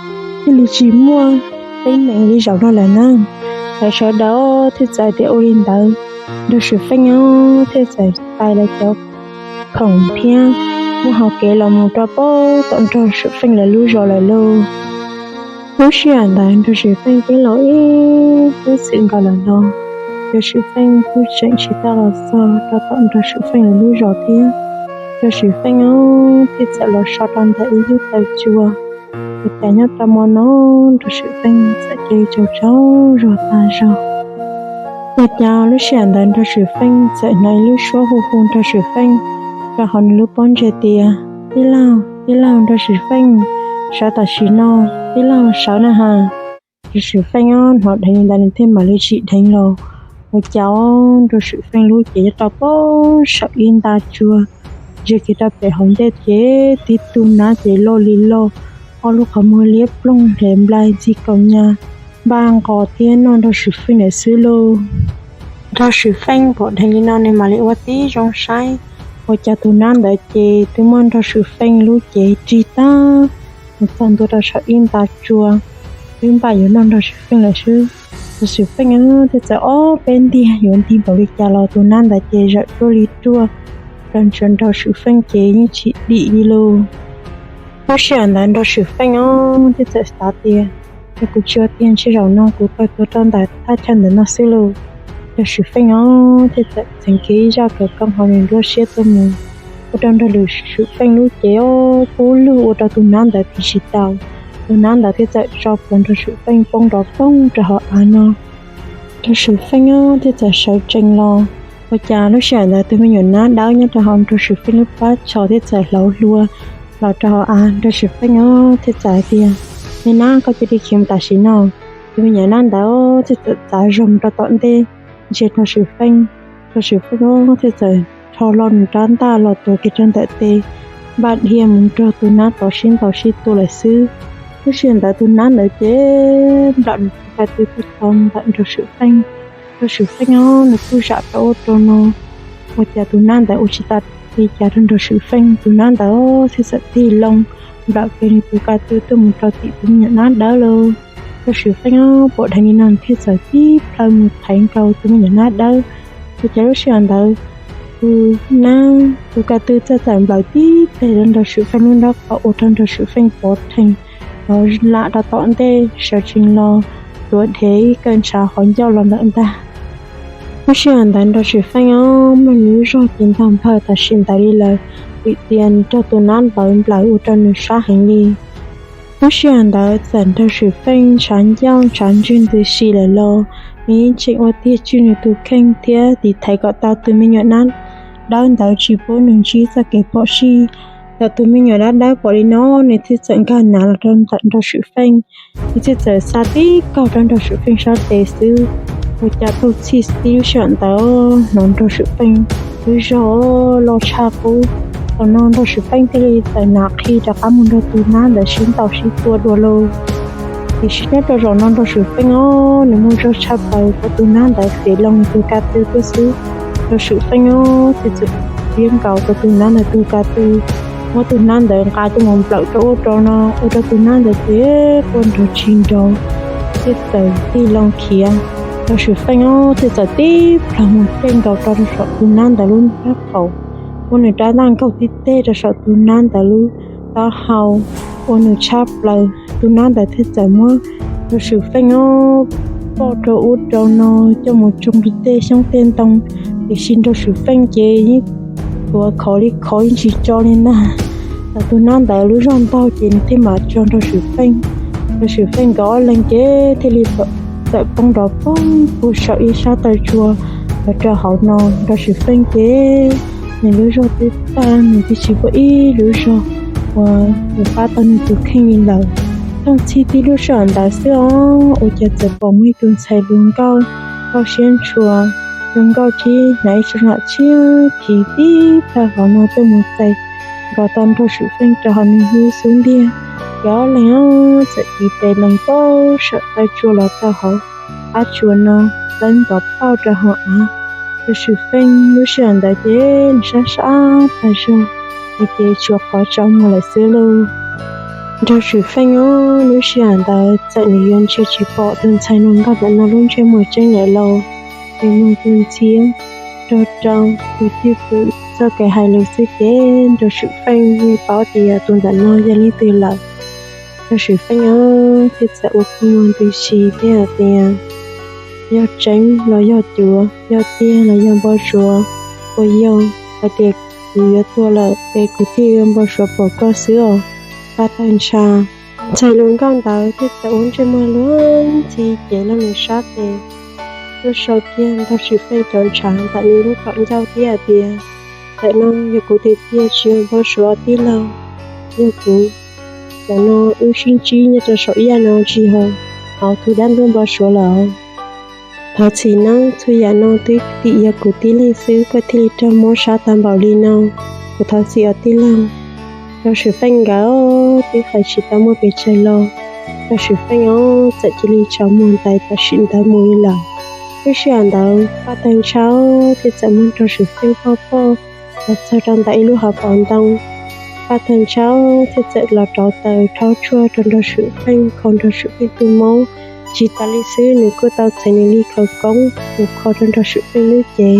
thiaj li tsis muaj teeb meem li zaum no lawm na. Lawv sawv daws thiaj txawm tias ua li ntawd. Nraug Swm Feej ob thiaj txawm tais lawv cov khoom thiab muaj hau kev los mus rau pem tom Nraug Swm Feej lawv lub zos lawm lauj. Lub sij hawm ntawd Nraug Swm Feej twb los ib hnub txwm nkaus lawm los, Nraug Swm Feej kuj tseem tsis tau los txog rau tom Nraug Swm Feej lawv lub zos thiab. Nraug Swm Feej ob thiaj txawm los so rau ntawm ib lub taw tsua, ua cas nyob rau hmo no Nraug Swm Feej txawm cia li tsaug tsaug zog tag zog. Ua cas lub sij hawm ntawd Nraug Swm Feej txawm hnov ib lub suab hu hu Nraug Swm Feej rau hauv nws lub pob ntseg tias, tij laug, tij laug Nraug Swm Feej, sawv tam sim no, tij laug sawv na has. Nraug Swm Feej ob hnov dheev li ntawd nws thiaj mam li tsim dheev los. Ua cas Nraug Swm Feej lub ces nyob rau pem saum ib nta tsua, ntsia kiag rau pem hauv ntej ces tib tug nab ces loj li loj, ob lub qhov muag liab ploog hle nplai ntxig kaus nyas, npaj nqos thiab noj Nraug Swm Feej lawm xwb lauj. Nraug Swm Feej pom dheev li no nws mam li ua tib zoo saib, ua cas tus nab ntawd ces twb muab Nraug Swm Feej lub cev rig tag mus txog ntua rau saum ib nta tsua, twb npaj yuav noj Nraug Swm Feej lawm xwb. Nraug Swm Feej thiaj txawm ob peb ntiag yuav nti npaum li cas los tus nab ntawd ces zawm ruaj li ruaj, plaws ntsia Nraug Swm Feej ces yeej tsis dim li lauj. Lub sij hawm ntawd Nraug Swm Feej os thiaj txawm xav tias, yog kuv tsis ua tiag ntshe zaum no kuv tau tuag rau ntawm thaj chaw ntawm no xwb lauj. Nraug Swm Feej os thiaj txawm txheev kiag ib zaj khawv koob hauv nws nruab siab tuaj mus, ua rau Nraug Swm Feej lub cev os pub lug ua rau tus nab ntawd tiv tsis tau. Tus nab ntawd thiaj txawm tso plhuav Nraug Swm Feej poob nrov poog rau hauv av no. Nraug Swm Feej os thiaj txawm sawv tsees los, ua cas lub sij hawm ntawd tus me nyuam nab dawb nyob rau hauv Nraug Swm Feej lub plab tsho thiaj txawm hlauv hlua los rau hauv av. Nraug Swm Feej os thiaj txawm hais tias, me nab, koj cia li khiav mus tam sim no. Tus me nyuam nab ntawd thiaj txawm txav zog mus rau tom ntej ntsia Nraug Swm Feej. Nraug Swm Feej os thiaj txawm rho hlo nws rab ntaj los tuav kiag rau ntawm tes, npaj dhia mus nrog tus nab tod sib ntaus sib tua lawm xwb. Lub sij hawm ntawd tus nab ntawd ces nplawm nws tus ka tw tuaj txog ntawm Nraug Swm Feej. Nraug Swm Feej os nws kuj zam rau ub rau no, ua cas tus nab ntawd ua tsis tau li cas rau Nraug Swm Feej. Tus nab ntawd thiaj txawm tig loo nplawm kiag nws tus ka tw tuaj mus rau tim tus me nyuam nab dawb lauj. Nraug Swm Feej os pom dheev li no thiaj txawm tib plhaw mus thaiv nkaus tus me nyuam nab dawb. Ua cas lub sij hawm ntawd tus nab tus ka tw txawm txawm nplawm tib teg rau Nraug Swm Feej lub nrob qaum ua rau Nraug Swm Feej pov rhees, los lam rau tom ntej sawv tsees los tuav dhev ib kaw ntshav hov ncauj los ntawm ntag. Lub sij hawm ntawd Nraug Swm Feej os muaj nws lub zog ces ntog npawg tam sim ntawd li lawm, vim tias nws raug tus nab ntawd nplawm ua rau nws sab heev li. Lub sij hawm ntawd txawm Nraug Swm Feej ntshav ncauj ntshav ntswg ntxwv si lawm los nws yeej tseem ua tiag tswj nws tus kheej thiab tiv thaiv kom tau tus me nyuam nab dawb ntawd tsis pub nws ntsib txoj kev phom sij. Thaum tus me nyuam nab dawb pom li no nws thiaj txawm nkag nav los rau ntawm Nraug Swm Feej. Nws thiaj txawm xa tib kaug rau Nraug Swm Feej sab tes xwb. Ua cas tau txhij tib lub sij hawm ntawd hnov Nraug Swm Feej lub zog loj tshaj qub. Thaum no Nraug Swm Feej thiaj li txawm nav qhi rov qab mus nrog tus nab ntawd sib ntaus sib tua dua lauj. Tiam sis nyob rau zaum no Nraug Swm Feej os nws muaj zog tshaj plaws rau tus nab ntawd xiav loo nws tus ka tw tuaj xwb. Nraug Swm Feej os thiaj txawm liab nkaus rau tus nab ntawd tus ka tw, muab tus nab ntawd nqa coj mus nplawm rau ub rau no, ua rau tus nab ntawd ces quaj nrov tsis nrov, thiaj txawm tig loo khiav. Nraug Swm Feej os thiaj txawm tib plhaw mus caij nkaus rau saum tus nab ntawd lub nrob qaum, muab nws rab ntaj nkaug tib teg rau saum tus nab ntawd lub taub hau, ua nws tshab plaws. Tus nab ntawd thiaj txawm muab Nraug Swm Feej os poj rau ub rau no, coj mus tsoo li tej xyoob tej ntoo. Tiam sis Nraug Swm Feej ces yeej tuav khov li khov yeej tsis tso li ntag. Thaum tus nab ntawd lub zog ntaug ces nws thiaj mam tso Nraug Swm Feej. Nraug Swm Feej nkawd ob leeg ces thiaj li txawm poob nrov poog puag saum ib sab taw tsua los rau hauv no. Nraug Swm Feej ces nws lub zog twb tag, nws twb tsis muaj ib lub zog uas nws pab tau nws tus kheej li lawm. Thooj txhij tib lub sij hawm ntawd xwb os ua cas txawm pom muaj ib tug ntxhais hluas nkauj, nkauj siab ntshua, hluas nkauj thiab hnav ib tsob lam tshiab khiv tib plhaw hauv no tuaj mus txais nkaus tau Nraug Swm Feej rau hauv nws lub xub ntiag. Ces ob leeg txawm tiv tes lees pauj saum taw tsua los rau hauv qab tsua no, txawb nrov pauj rau hauv av. Nraug Swm Feej lub sij hawm ntawd ces nws sab sab tag zog, nws ces tshuav qhov tsaus muag lawm xwb lauj. Nraug Swm Feej os lub sij hawm ntawd txawm nws yuav ntsia tsis pom tus ntxhais hluas nkauj ntawm no lub ntsej muag tseeb lawm lauj. Nws muag tus ntxhiab rog rau tus cwj pwm txoj kev hais lus xwb ces Nraug Swm Feej yeej paub tias tus ntawm no yog leej twg lawm. Nraug Swm Feej os thiaj txawm ua kua muag ntws si thiab hais tias, yog tseeb los yog cuav, yog tiag los yog npau suav, uas yog hais tias kuv yuav tuag lawm es kuv thiaj yuav npau suav pom koj xwb os, pab tag ntsha. Ntxhais hluas nkauj ntawd thiaj txawm ua ntsej muag luag ntxhi ces lub nws sab tes tuaj sau kiag Nraug Swm Feej cov ntshav ntawm nws lub qhov ncauj thiab hais tias, ntawm no yog kuv tiag tiag tsis yog npau suav tij laug, yog kuv. Ntawm no wb sib ntsib nyob rau saum ib yam no tsis yog hauv tus dab ntuj npau suav lawm. Thov txim nawb, txhua yam no twb tim yog kuv tib leeg xwb koj thiaj li raug mob sab tag npaum li no. Kuv thov txim os tij laug. Nraug Swm Feej nkawd twb hais tsis tau muaj pes tsawg los, Nraug Swm Feej os txawm cia li tsaus muag ntais tam sim ntawd mus li lawm. Lub sij hawm ntawd Paj Tawg Ntshaub thiaj txawm muab Nraug Swm Feej poj poj los txog rau ntawm ib lub hauv paus ntoo. Paj Tawg Ntshaub thiaj txawm los rauv taws rhaub tshuaj rau Nraug Swm Feej kho Nraug Swm Feej tus mob. Tsis tas li xwb nws kuj tau txais nws li khawv koob mus kho rau Nraug Swm Feej lub cev.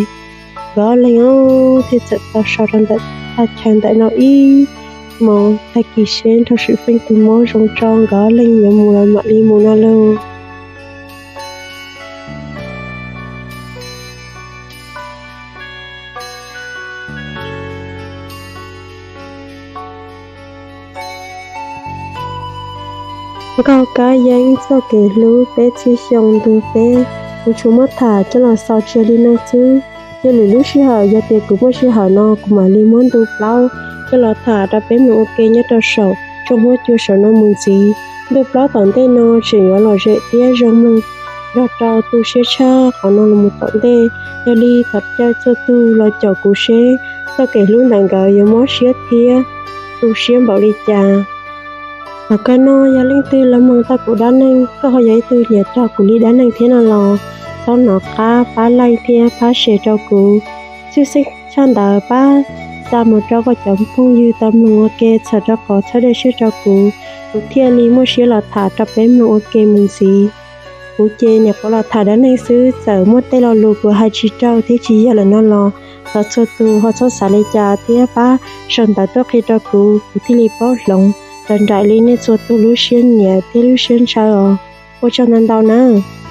Nkawd ob leeg os thiaj txawm tau so rau ntawm thaj chaw ntawm no ib hmos, tag kis seb Nraug Swm Feej tus mob zoo tso nkawd ob leeg yuav mus los mam li mus no lauj. Nkauj Kab Yeeb txoj kev hlub peb txhiab xyoo ntu peb, kuv tsuas muab tham coj los xaus tseg li no xwb. Yog lwm lub sij hawm yog tias kuv muaj sij hawm no kuv mam li muab ntu plaub coj los tham rau peb mloog ua ke nyob rau saum tshooj huab cua saum no mus ntxiv. Ntu plaub tom ntej no tseem yuav lom zem thiab zoo mloog nrog rau tu siab tshaj qhov no los mus tom ntej. Yog li thov caw txhua tus los caum kuv seb txoj kev hlub ntawm nkawd yuav mob siab thiab tu siab npaum li cas. Thaum kawg no yog leej twg los mloog tau kuv dab neeg, koj ho yog ib tug nyiam raug kuv li dab neeg thiab no los txhob hnov qab pab like thiab pab share rau kuv. Tshwj xeeb tshaj ntawd pab xa mus rau koj cov phooj ywg tau mloog ua ke txhawm rau qhov txhawb dej siab rau kuv, kuv thiaj li muaj siab los tham rau peb mloog ua ke mus ntxiv. Kuv ces nyuam qhuav los tham dab neeg xwb txawm muaj tej lo lus kuv hais tsis raug thiab tsis yog lawm no los thov txhua tus ho txhob xav li cas thiab pab sau ntawv tuaj qhia rau kuv, kuv thiaj li paub hloov raws nraim li nej txhua tus lub siab nyiam thiab lub siab ntshaw os. Ua tsaug ntau ntau nawb.